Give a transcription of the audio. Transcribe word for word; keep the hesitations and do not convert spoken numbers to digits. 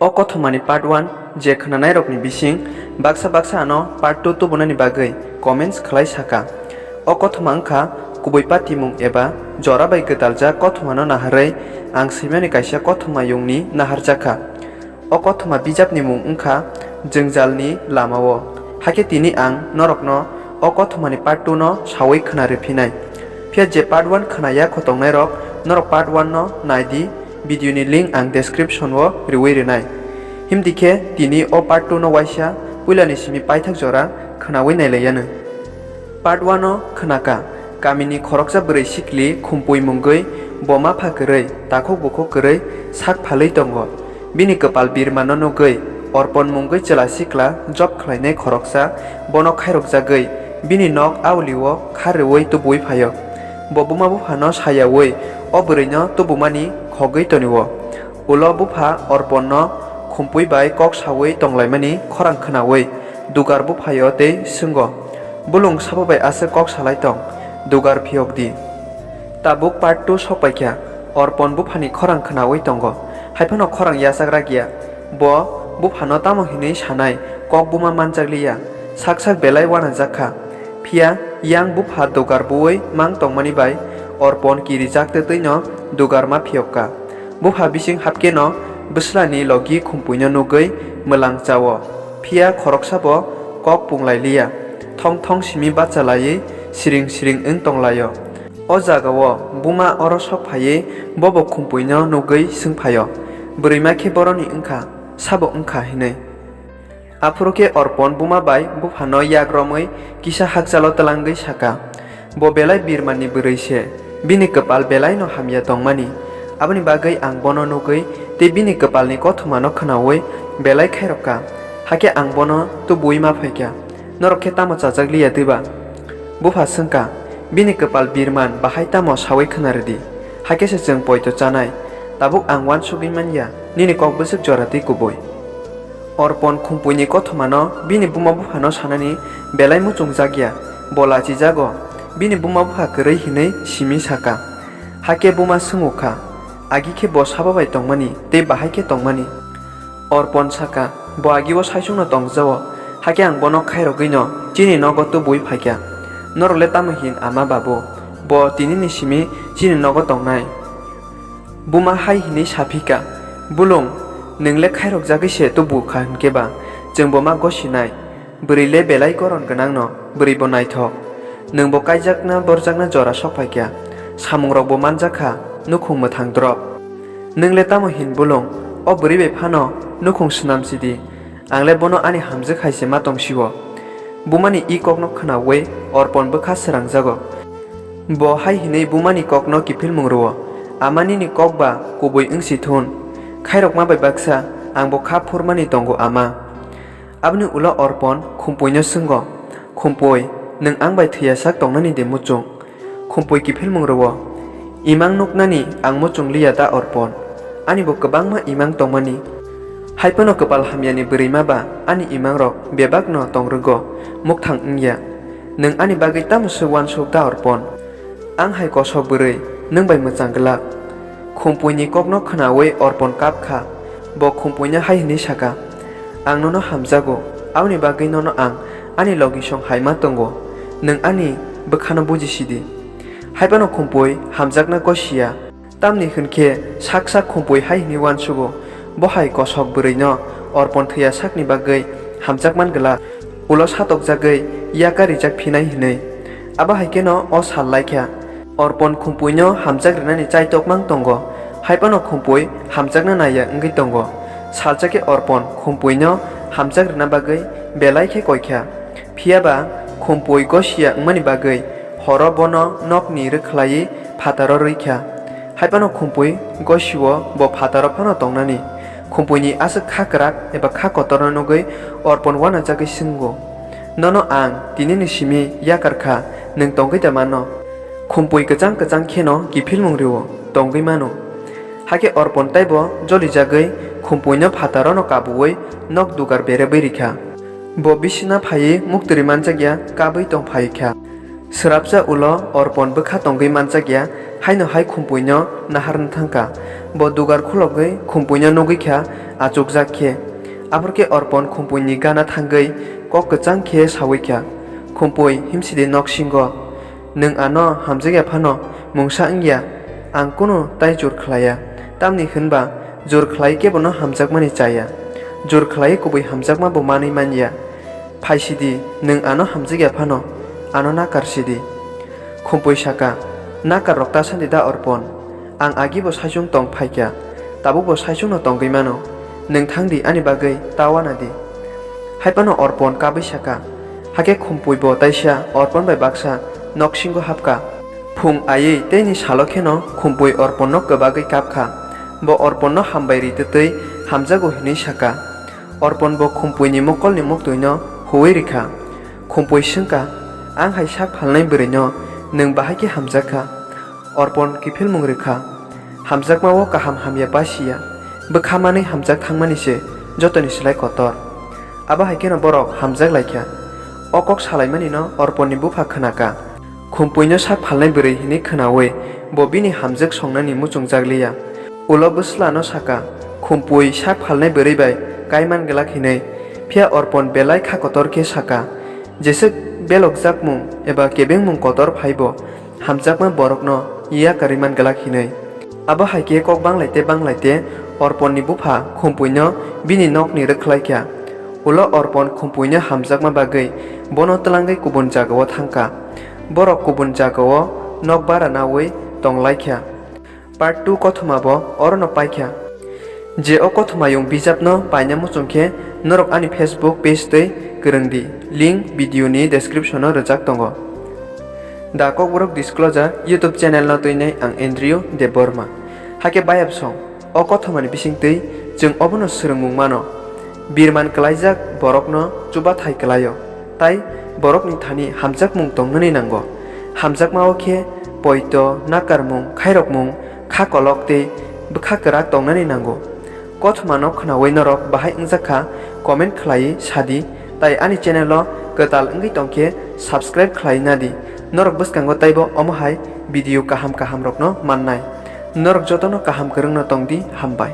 O kothomani part one je khwnanairokni bising baksa baksa ano part two tubunani bagwi comments khlai saka. O kothoma wngkha kubui patimung eba jora bai gwdaljak kothomano naharwi ang swimani kaisa kothoma yungni naharjakha. O kothoma bijapni mung wngkha Jwngjalni Lamao. Hakhe tini ang norokno o kothomani part two no sawi khwna rwphinai. Phiya je part one khwnaya kho tongnairok, norok part one no naidi, video ni link ang description o riwi rwnai. Himdi khe tini o part two no waisa puilani simi paithak jora khwnawi nailaiyanw. Part one o khwnaka, kamini khoroksa bwrwi sikli khumpui mungwi bo mapha kwrwi, takhuk bukhuk kwrwi sak phalwi tongo. Bini kwpal birmano nugwi Orpon mungwi chwla sikla job khlainai khoroksa bono khairokjagwi bini nok aulio kha rwui tubuwi phaio. Bo buma buphano sayaui o bwrwino tubumani khogwi tonio. Ulo bupha Orponno khumpui bai kok saui tonglaimani khorang khwnaui Dugar buphaio tei swngo, "Bulung sabo bai aswk kok salai tong, Dugar phiyok di." Tabuk part two sokpaikha, Orpon buphani khorang khwnaui tongo, haiphano khorang yachak rakya. Bo buphano tamo hinwi sanai kok buma manjakliya, sak sak belai uanajakha. Phiya yang bupha Dugar buui mang tongmani bai Orpon kirijak twtwino Dugar ma phiyokka. Bupha bising hapkeno bwslani logi khumpuino nugwi mwlang chao, phiya khoroksabo kok punglai liya, thong thong simi bacha laiwi siring siring wng tonglaio. O jagao buma oro sok phaiwi bobo khumpuino nugwi swng phaio, "Bwrwima khe boroni wngkha, sabo wngkha?" hinwi. Aphuru khe Orpon buma bai buphano yak romwi kisa hakchalo twlangwi saka, "Bo belai birmani bwrwi se, bini kwpal belaino hamya tongmani. Aboni bagwi ang bono nugwi tei bini kwpalni kothomano khwnaui belai khairokka, hakhe ang bono tubuui ma phaikha. Norok khe tamo chajak liya twiba?" Bupha swngkha, "Bini kwpal birman bahai tamo saui khwna rwdi, hakhe se chwng poito chanai. Tabuk ang uansugwi man ya, nini kok bwswk jora tei kubui." Orpon khumpuini kothomano bini buma buphano sanani belai muchungjak ya, bo lachijago, bini buma bupha kwrwi hinwi simi saka. Hakhe buma swngukha, "Agi khe bo sabo bai tongmani tei bahai khe tongmani?" Orpon saka, "Bo agio saichungno tongjao, hakhe ang bono khairogwino chini nogo tubuui phaikha. Norok le tamo hin ama babu? Bo tinini simi chini nogo tongnai." Buma hai hinwi saphika, "Bulung, nwng le khairokjagwi se tubu kha hinkhe ba, chwng bo ma gosinai. Bwrwi le belai goron gwnangno, bwrwi bo naithok. Nwng bo kaijakna borjakna jora sok phaikha, samungrok bo manjakha, nukhung mwthang drop. Nwng le tamo hin bulung, o bwrwi bai phano nukhung swnam sidi, ang le bono ani hamjwk hai se ma tong sio." Bumani i kokno khwnaui Orpon bwkha srangjago. Bo hai hinwi bumani kokno kiphilmung rwo, "Ama nini kok ba kubui wng si thun. Khairokma bai baksa ang bo kha phurmani tongo ama." Aboni ulo Orpon khumpuino swngo, "Khumpui, nwng ang bai thwiya sak tongnani de muchung?" Khumpui kiphilmung rwo, "Imang nuknani ang muchung liya da Orpon? Ani bo kwbangma imang tongmani. Haiphano kwpal hamyani bwrwima ba ani imangrok bebakno tong rwgo, mukthang wngya. Nwng ani bagwi tamo se uansuk da Orpon? Ang hai kosok bwrwi, nwng bai mwchang glak." Khumpuini kokno khwnaui Orpon kap kha. Bo khumpuino hai hwnwi saka, "Ang nono hamjago, aboni bagwi nono ang ani logisong hai ma tongo, nwng ani bwkhano buji sidi." Haiphano khumpui hamjakna gosi ya. Tamni hwn khe sak sak khumpui hai hwnwi uansugo, "Bo hai kosok bwrwino Orpon thwiya sakni bagwi hamjak man glak, ulo satokjagwi yakar rijak phinai," hwnwi. Abo hai kheno o sal lai kha. Orpon khumpuino hamjak rwnani chaitok mang tongo, haiphano khumpui hamjakna naiya wngwi tongo. Salsa khe Orpon khumpuino hamjak rwna bagwi belai khe koi kha. Phiya ba khumpui gosi ya wngmani bagwi horo bono nokni rwkhlaiwi phataro rwi kha. Haiphano khumpui gosio bo phataro phano tongnani. Khumpuini aswk kha kwrak eba kha kotorno nugwi Orpon uanajagwi swngo, "Nono ang tinini simi yakar kha, nwng tongwi da mano?" Khumpui kwchang kwchang kheno kiphilmung rwo, "Tongwi mano." Hakhe Orpon taibo jolijagwi khumpuino phatarono kabuui nok dugar berebwi rikha. Bo bisina phaiwi muktwrwi manjakya kabwi tong phaikha. Swrapsa ulo Orpon bwkha tongwi manjakya, haino hai khumpuino naharna thangkha. Bo dugar khulogwi khumpuino nugwi kha, achukjak khe. Aphor khe Orpon Khumpui ni gana thangwi kok kwchang khe sawi kha, "Khumpui, himsidi noksingo. Nwng ano hamjak ya phano mungsa wng ya, ang kunu tai jur khlai ya. Tamni hwn ba jur khlai khe bono hamjakmani cha ya. Jur khlai kubui hamjakma bo manwi man ya. Phaisidi, nwng ano hamjak ya phano, ano nakar sidi." Khumpui saka, "Nakar rok ta sandi da Orpon? Ang agi bo saichung tong phai kha, tabuk bo saichung no tongwi mano. Nwng thang di, ani bagwi ta wana di." Hai phano Orpon kabwi saka. Hakhe Khumpui bo taisa Orpon bai baksa noksingo hap kha. Phung aiwi teini salo kheno Khumpui Orpon no kwbagwi kap kha. Bo Orpon no hambai ri twtwi hamjago hinwi saka. Orpon bo Khumpui ni mokol ni muktwi no huwi rikha. Khumpui swngkha, "Ang hai sak phalnai bwrwi no nwng bahai khe hamjak kha?" Orpon kiphilmung rwkha, "Hamjakma o kaham hamya basiya, bwkha manwi hamjak thangmani se jotoni slai kotor." Abo hai kheno borok hamjak lai kha. O kok salaimani no Orpon ni bupha khwnakha. Khumpui no sak phalnai bwrwi hinwi khwnawi bo bini hamjak songnani muchungjak liya. Ulo bwsla no saka, "Khumpui sak phalnai bwrwi bai kaiman glak hinwi." Phiya Orpon belai kha kotor khe saka, "Jeswk belokjakmung eba kebengmung kotor phai bo hamjakma borok no yakarwi man glak hinwi." Abo hai khe kok banglaite banglaite Orpon ni bupha Khumpui no bini nok ni rwkhlai kha. Ulo Orpon Khumpui no hamjakma bagwi bono twlangwi kubun jaga o thangkha. Borok kubun jaga o nok bara nawi tong lai kha. Part two kothoma bo oro no pai kha. Je o kothoma yung bijap no paina muchung khe norok ani Facebook page twi kwrwng di, link video ni description o rwjak tongo. Da Kokborok Disclosure YouTube channel no twinai ang Andrew Debbarma. Hakhe bayap song, o kothoma ni bising twi chwng obono swrwngmung mano. Birman kwlaijak borokno chubathai kwlaio, tai borokni thani hamjakmung tongnani nango. Hamjakmao khe poito, nakarmung, khairokmung, kha kolok tei bwkha kwrak tongnani nango. Kothoma no khwnawi norok bahai wngjak kha, comment khlaiwi sadi, tai ani channel o kwtal wngwi tongkhe subscribe khlai nadi. Norok bwskango taibo omo hai video kaham kaham rokno mannai. Norok jotono kaham kwrwngno tongdi, hambai.